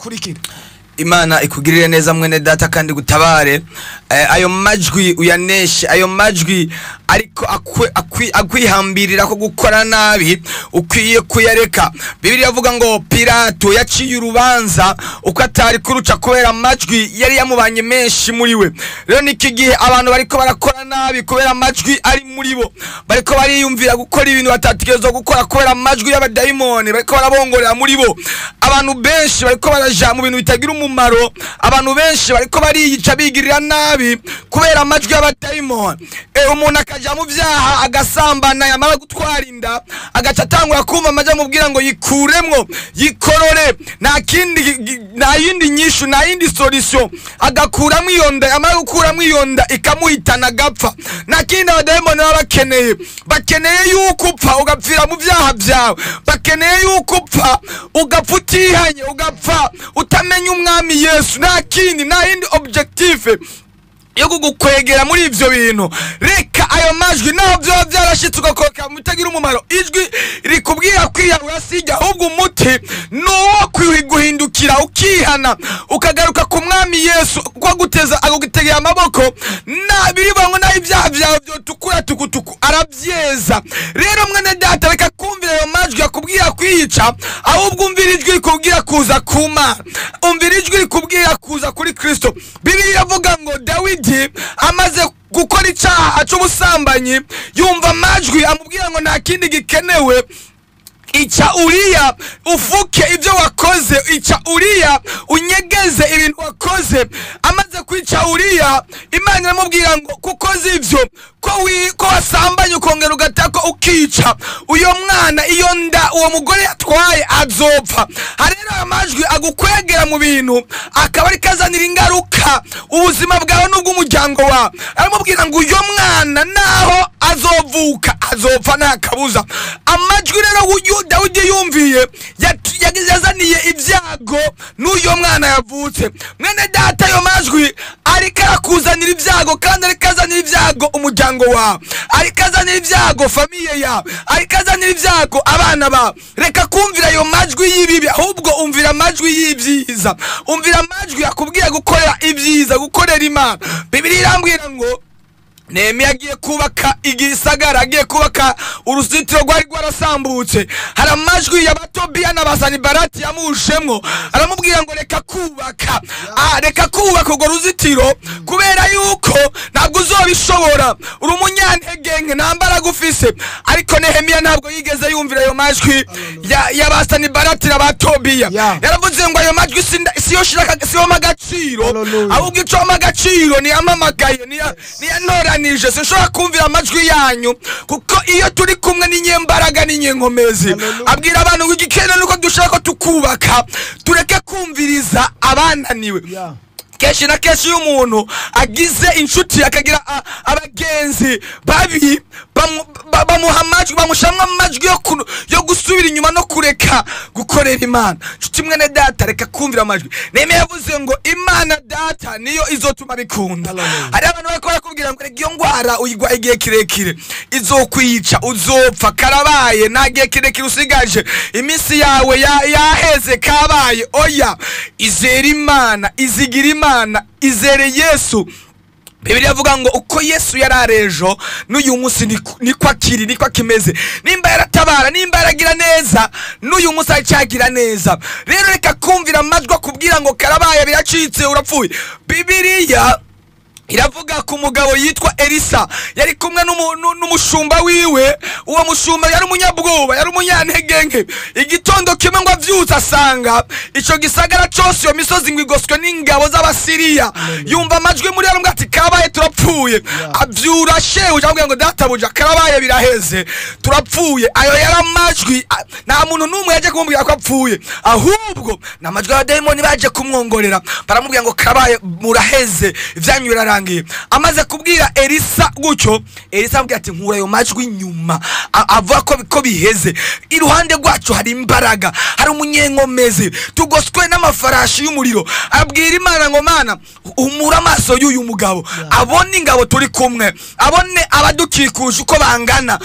Dukurikire. Imana ikugirire neza mwene data kandi gutabare. Ayo majwi uyaneshe, ayo majwi ariko akwihambirira ko gukora nabi ukwiye kuyareka. Bibiliya avuga ngo Pilato yaciye urubanza uko atari kuruca kubera amajwi yari yamubanye menshi muri we. Rero niki gihe abantu bariko barakora nabi kubera amajwi ari muri bo, bariko bariyumvira gukora ibintu batatekerezwa gukora kubera amajwi y'abadayimoni bariko barabongorera muri bo. Abantu benshi bariko baraja mu bintu bitagira umumaro, abantu benshi bariko bariyica bigirira nabi kubera amajwi y'abadayimoni. Umuntu akaja mu vyaha agasambana, yamara gutwara inda agaca atangura kumva amajwi amubwira ngo yikuremwo, yikorore, nta kindi, nta yindi nyishu, nta yindi solution, agakuramwo iyo nda, yamara gukuramwo iyo nda ikamuhitana agapfa. Nta kindi abadayimoni baba bakeneye, bakeneye yuko upfa ugapfira mu vyaha vyawe, bakeneye yuko upfa ugapfa utihanye, ugapfa utamenya umwami Yesu. Nta kindi, nta yindi objectif yo kugukwegera muri ivyo bintu. Reka ayo majwi naho vyoba vyarashitse ugakoroka mu bitagira umumaro, ijwi rikubwira kwiyahura sijya, ahubwo umuti ni uwo guhindukira ukihana ukagaruka ku mwami Yesu, kuko aguteza agutegeye amaboko, na birivuga ngo naho ibyaha vyawe vyotukura tukutuku aravyeza. Rero mwene data, reka kumvira ayo majwi akubwira kwiyica, ahubwo umvira ijwi rikubwira kuza ku Mana, umvira ijwi rikubwira kuza kuri Kristo. Bibiliya iravuga ngo Dawidi amaze gukora icaha c'ubusambanyi, yumva amajwi amubwira ngo nta kindi gikenewe, ica Uriya ufuke ibyo wakoze, ica Uriya unyegeze ibintu wakoze. Amaze kwica Uriya, Imana iramubwira ngo kuko ivyo ko wasambanye ukongera ugatako ukica uyo mwana, iyo nda uwo mugore yatwaye azopfa. Hari rero amajwi agukwegera mu bintu akaba ariko azanira ingaruka ubuzima bwawe n'ubw'umuryango wawe. Aramubwira ngo uyo mwana naho azovuka azopfa nta kabuza. Amajwi rero Dawidi yumviye yazaniye ibyago n'uyo mwana yavutse. Mwene data, ayo majwi ariko arakuzanira ibyago, kandi ariko azanira ibyago umuryango wawe, ariko azanira ibyago famille yawe, ariko azanira ibyago abana bawe. Reka kumvira ayo majwi y'ibibi, ahubwo umvira amajwi y'ibyiza, umvira amajwi akubwira gukorera ibyiza, gukorera Imana. Bibiliya irambwira ngo Nehemiya agiye kubaka igisagara, agiye kubaka uruzitiro rwari rwarasambutse. Hari amajwi y'Abatobiya n'Abasanibarati yamushemwo, aramubwira ngo reka kubaka, reka kubaka urwo ruzitiro kubera yuko ntabwo uzobishobora, uri umunyantegenke, nta mbaraga ufise. Ariko Nehemiya ntabwo yigeze yumvira ayo majwi y'Abasanibarati n'Abatobiya. Yaravuze ngo ayo majwi siyo mpa agaciro, ahubwo ico mpa agaciro niyampamagaye, niyantoranije. Sinshobora kumvira amajwi yanyu, kuko iyo turi kumwe n'inyembaraga n'inyenkomezi. Abwira abantu ngo igikenewe nuko dushaka ko tukubaka, tureke kumviriza abananiwe. Kenshi na kenshi iyo umuntu agize inshuti akagira abagenzi babi bamuha amajwi, bamushamwa amajwi yo gusubira inyuma no kureka gukorera Imana. Nshuti mwene data, reka kumvira amajwi. Nehemiya yavuze ngo Imana data niyo izotuma bikunda. Hari abantu bariko barakubwira ngo reka iyo ngwara uyigwa igihe kirekire izokwica, uzopfa, karabaye, nta gihe kirekire usigaje, iminsi yawe yaheze, kabaye. Oya, izere Imana, izigira Imana, izere Yesu. Bibiliya ivuga ngo uko Yesu yari ejo n'uyu munsi niko akiri, niko akimeze. Nimba yaratabara, nimba yaragira neza, n'uyu munsi aracyagira neza. Rero reka kumvira amajwi akubwira ngo karabaye, biracitse, urapfuye. Bibiliya iravuga ku mugabo yitwa Elisa, yari kumwe n'umushumba wiwe. Uwo mushumba yari umunyabwoba, yari umunyantegenke. Igitondo kimwe ngo avyutse asanga ico gisagara cose, iyo misozi ngo igoswe n'ingabo z'Abasiriya. Yumva amajwi muri aramubwira ati kabaye, turapfuye. Avyura shebuja amubwira ngo databuja, karabaye, biraheze, turapfuye. Ayo yari amajwi, nta muntu n'umwe yaje kumubwira ko apfuye, ahubwo ni amajwi y'abadayimoni baje kumwongorera, baramubwira ngo karabaye, muraheze, ivyanyu birarangiye. Amaze kubwira Elisa gutyo, Elisa amubwira ati nkura ayo majwi inyuma, avuga ko biheze. Iruhande rwacu hari imbaraga, hari umunyenkomezi, tugoswe n'amafarashi y'umuriro. Abwira Imana ngo Mana, humura amaso y'uyu mugabo, abone ingabo turi kumwe, abone abadukikuje uko bangana.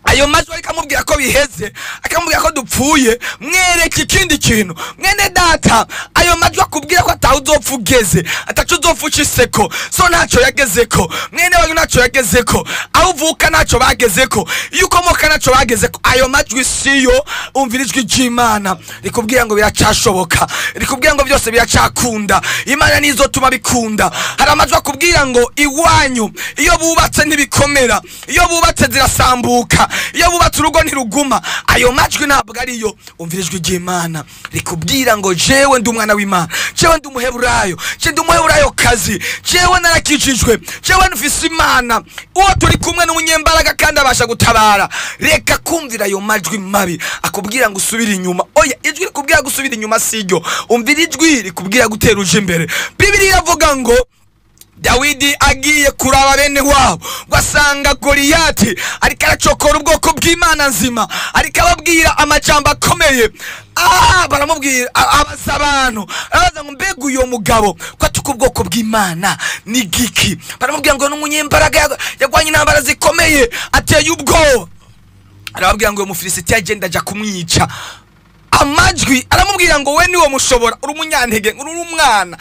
Ayo majwi ariko amubwira ko biheze, akamubwira ko dupfuye, mwereke ikindi kintu. Mwene data, ayo Ayo majwi akubwira ko ataho uzopfa ugeze, ataco uzopfa ucitseko, so ntacyo yagezeko, mwene wanyu ntacyo yagezeko, aho uvuka ntacyo bagezeko, iyo ukomoka ntacyo bagezeko. Ayo majwi siyo. Umvira ijwi ry'Imana rikubwira ngo biracashoboka, rikubwira ngo byose biracakunda, Imana nizotuma bikunda. Hari amajwi akubwira ngo iwanyu iyo bubatse ntibikomera, iyo bubatse zirasambuka, iyo bubatse urugo ntiruguma. Ayo majwi ntabwo ariyo. Umvira ijwi ry'Imana rikubwira ngo jewe ndi umwana w'Imana, jewe ndi umuheburayo, je ndi umuheburayo kazi, jewe narakijijwe, jewe mfise Imana, uwo turi kumwe n'umunyembaraga kandi abasha gutabara. Reka kumvira ayo majwi mabi akubwira ngo usubire inyuma. Oya, ijwi rikubwira gusubira inyuma siryo. Umvira ijwi rikubwira gutera uje imbere. Bibiliya iravuga ngo Dawidi agiye kuraba bene wabo, wasanga Goliyati ariko aracokora ubwoko bw'Imana nzima, ariko ababwira amajambo akomeye. Baramubwira, abaza abantu, arabaza ngo mbega uyo mugabo ko atuka ubwoko bw'Imana ni giki? Baramubwira ngo n'umunyembaraga, yagwanye intambara zikomeye, ateye ubwoba. Arababwira ngo uyo Mufilisitiya agenda aja kumwica. Amajwi aramubwira ngo we niwo mushobora, uri umunyantege, uri umwana,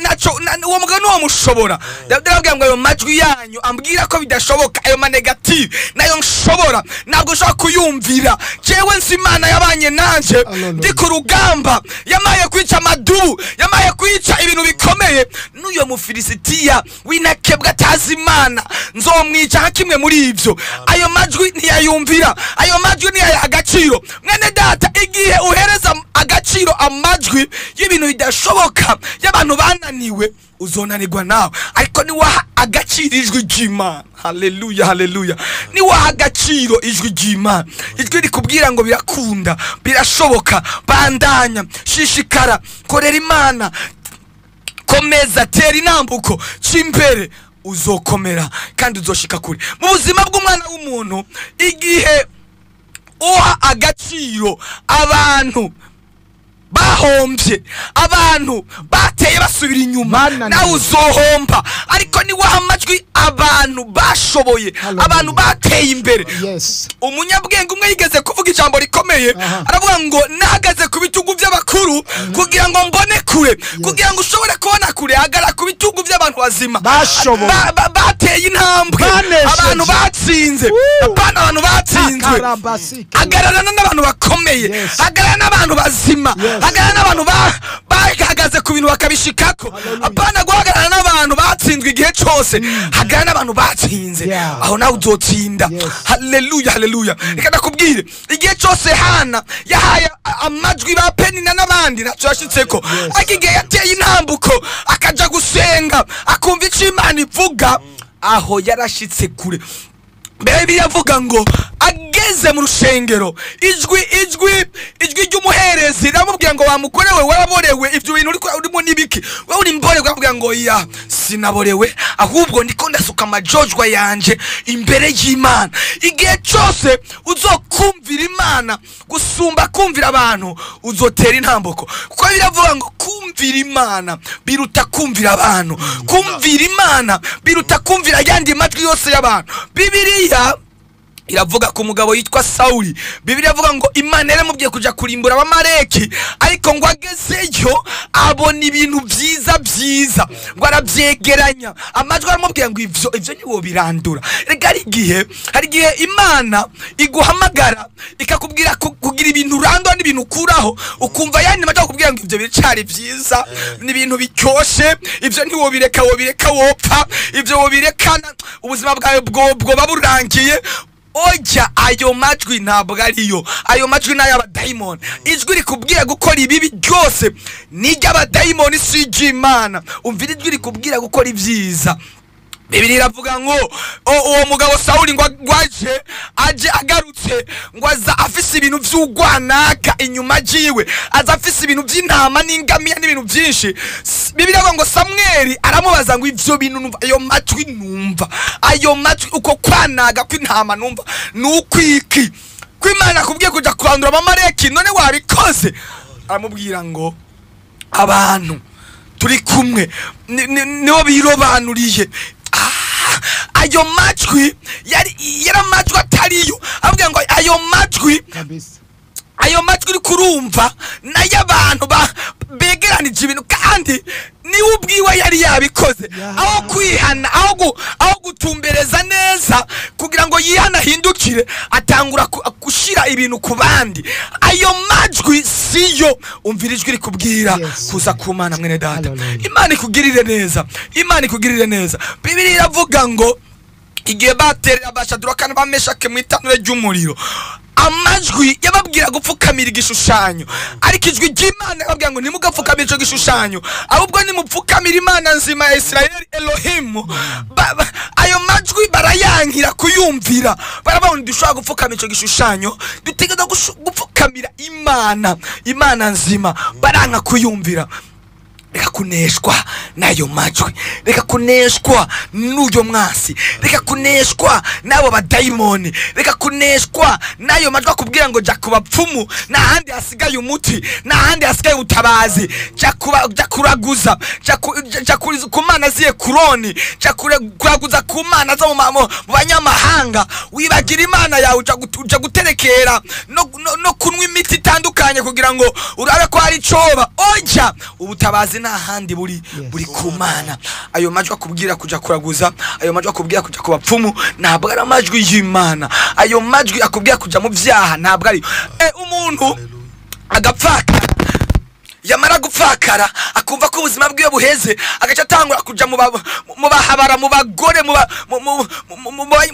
naco uwo mugabo niwo mushobora. Dawidi arababwira ngo ayo majwi yanyu ambwira ko bidashoboka, ayo ma negative nayo nshobora, ntabwo nshobora kuyumvira. Jewe nzi Imana yabanye nanje ndi ku rugamba, yamaye kwica amadubu, yamaye kwica ibintu bikomeye. N'uyo Mufilisitiya w'intakebwa atazi Imana nzomwica nka kimwe muri ivyo. Ayo majwi ntiyayumvira, ayo majwi ntiyayaha agaciro. Mwene data, igihe uhereza agaciro amajwi y'ibintu bidashoboka y'abantu bananiwe, uzonanirwa nawe. Ariko niwaha agaciro ijwi ry'Imana, haleluya, haleluya, niwaha agaciro ijwi ry'Imana, ijwi rikubwira ngo birakunda, birashoboka, bandanya, shishikara, korera Imana, komeza, tera intambuko c'imbere, uzokomera kandi uzoshika kure mu buzima bw'umwana w'umuntu. Igihe uha agaciro abantu bahombye, abantu bateye basubira inyuma, Bananiwe. nawe uzohomba. Ariko niwaha amajwi abantu bashoboye, Hallelujah. abantu bateye imbere. Umunyabwenge umwe yigeze kuvuga ijambo rikomeye, aravuga ngo nahagaze ku bitugu by'abakuru kugira ngo mbone kure. Kugira ngo ushobore kubona kure, hagarara ku bitugu by'abantu bazima Bashoboye. Bateye intambwe, Banesheje. abantu batsinze, apana abantu batsinzwe. Akarabasike. Hagararana n'abantu bakomeye, hagarara n'abantu bazima, hagarara n'abantu bahagaze ku bintu bakabishikako. Hallelujah. Apana guhagarara n'abantu batsinzwe igihe cyose, hagarara n'abantu batsinze, aho nawe uzotsinda. Haleluya, haleluya. Reka ndakubwire, igihe cyose Hana yahaye amajwi ba Penina n'abandi, ntacyo yashitseko. Ariko igihe yateye intambuko akaja gusenga, akumva ico Imana ivuga, aho yarashitse kure. Mbere Bibiliya avuga ngo ageze mu rushengero, ijwi ry'umuherezi riramubwira ngo wamukorewe, waraborewe, ivyo bintu urimo nibiki? Wewe uri mborewe. Aramubwira ngo ya sinaborewe, ahubwo ndiko ndasuka amajojwa yanje imbere y'Imana. Igihe cyose uzokumvira Imana gusumba kumvira abantu, uzotera intambuko. Kuko biravuga ngo kumvira Imana biruta kumvira abantu, kumvira Imana biruta kumvira ayandi majwi yose y'abantu. Bibiliya iravuga ku mugabo yitwa Sauli. Bibiliya iravuga ngo Imana yaramubwiye kuja kurimbura Abamaleki, ariko ngo agezeyo abona ibintu vyiza vyiza, ngo arabyegeranya. Amajwi aramubwira ngo ivyo niwo birandura. Rega hari igihe Imana iguhamagara ikakubwira kugira ibintu urandura n'ibintu ukuraho, ukumva yandi majwi akubwira ngo ivyo biracari vyiza, ni ibintu biryoshe, ivyo ntiwobireka, wobireka wopfa, ivyo wobirekana ubuzima bwawe bwoba burangiye. Oya, ayo majwi ntabwo ariyo, ayo majwi ni ay'abadayimoni. Ijwi rikubwira gukora ibibi ryose ni iry'abadayimoni, si iry'Imana. Umvira ijwi rikubwira gukora ibyiza. Bibiliya iravuga ngo uwo mugabo Sauli ngo aje agarutse, ngo aza afise ibintu vy'ugwanaka inyuma yiwe, aza afise ibintu vy'intama n'ingamiya n'ibintu vyinshi. Bibiliya iravuga ngo Samweli aramubaza ngo ivyo bintu numva, ayo majwi numva, ayo majwi uko kwanaga kw'intama numva nukwiki? Ko Imana akubwiye kuja kurandura Abamaleki, none wabikoze? Aramubwira ngo abantu turi kumwe nibo birobanuriye. Ayo majwi yari amajwi atariyo. Aramubwira ngo ayo majwi Kabisa. ayo majwi uri kurumva nayo abantu Begeranije ibintu kandi niwe ubwiwe yari yabikoze. Aho kwihana, aho gutumbereza neza kugira ngo yihana ahindukire, atangura gushira ibintu ku bandi. Ayo majwi siyo. Umvira ijwi rikubwira kuza ku Mana mwene data. Imana ikugirire neza, Imana ikugirire neza. Bibiliya iravuga ngo igihe baterera Abashaduraka n'Abameshake mu itanura ry'umuriro, amajwi yababwira gupfukamira igishushanyo, ariko ijwi ry'Imana yababwira ngo ntimugapfukamire ico gishushanyo, ahubwo nimupfukamire Imana nzima ya Isirayeli Elohimu. Ayo majwi barayankira kuyumvira, barabona dushobora gupfukamira ico gishushanyo, dutegerezwa gupfukamira Imana, Imana nzima. Baranka kuyumvira. Reka kuneshwa n'ayo majwi, reka kuneshwa n'uyo mwasi, reka kuneshwa n'abo badayimoni, reka kuneshwa n'ayo majwi akubwira ngo jya ku bapfumu, nta handi hasigaye umuti, nta handi hasigaye ubutabazi, jya kuraguza, jya ku mana ziye kuroni, jya kuraguza ku mana zo mu banyamahanga. Wibagira Imana yawe, uja guterekera no kunywa imiti itandukanye kugira ngo urabe ko hari icoba. Oya, ubutabazi nta handi buri, buri ku Mana. Ayo majwi akubwira kuja kuraguza, ayo majwi akubwira kuja ku bapfumu, ntabwo ari amajwi y'Imana. Ayo majwi akubwira kuja mu vyaha ntabwo ari. Umuntu agapfakara, yamara gupfakara akumva ko ubuzima bwiwe buheze, agaca atangura kuja mu bahabara, mu bagore,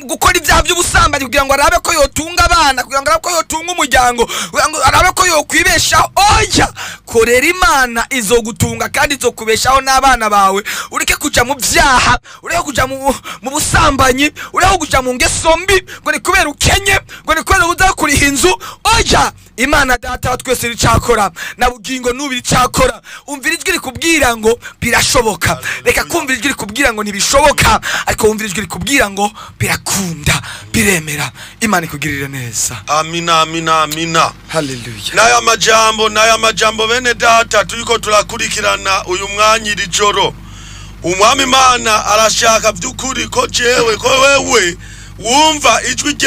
gukora ibyaha by'ubusambanyi kugira ngo arabe ko yotunga abana, kugira ngo arabe ko yotunga umuryango, kugira ngo arabe ko yokwibeshaho. Oya, korera Imana izogutunga kandi izokubeshaho n'abana bawe. Ureke kuja mu byaha, ureke kuja mu busambanyi, ureke kuja mu ngeso mbi ngo ni kubera ukenye, ngo ni kubera uzakuriha inzu. Oya, Imana data wa twese icakora, na bugingo nubi icakora. Umvira ijwi rikubwira ngo birashoboka. Reka kumvira ijwi rikubwira ngo ntibishoboka, ariko umvira ijwi rikubwira ngo birakunda, biremera. Imana ikugirire neza. Amina, amina, amina. Haleluya. N'aya majambo bene data turiko turakurikirana uyu mwanya iri joro. Umwami Imana arashaka by'ukuri ko jewe, ko wewe wumva ijwi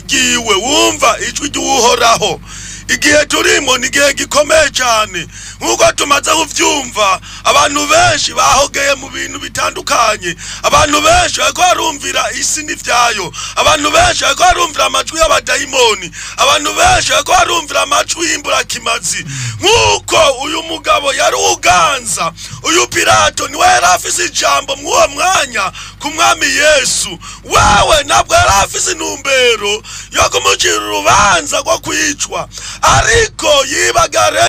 ryiwe, wumva ijwi ry'Uhoraho. Igihe turimo ni igihe gikomeye cyane, nk'uko tumaze kuvyumva. Abantu benshi bahogeye mu bintu bitandukanye, abantu benshi bariko barumvira isi n'ivyayo, abantu benshi bariko barumvira amajwi y'abadayimoni, abantu benshi bariko barumvira amajwi y'imburakimazi. Nk'uko uyu mugabo yari uganza, uyu Pilato niwe yari afise ijambo mw'uwo mwanya ku mwami Yesu. Wewe ntabwo yari afise intumbero yo kumucira urubanza rwo kwicwa, ariko yibagare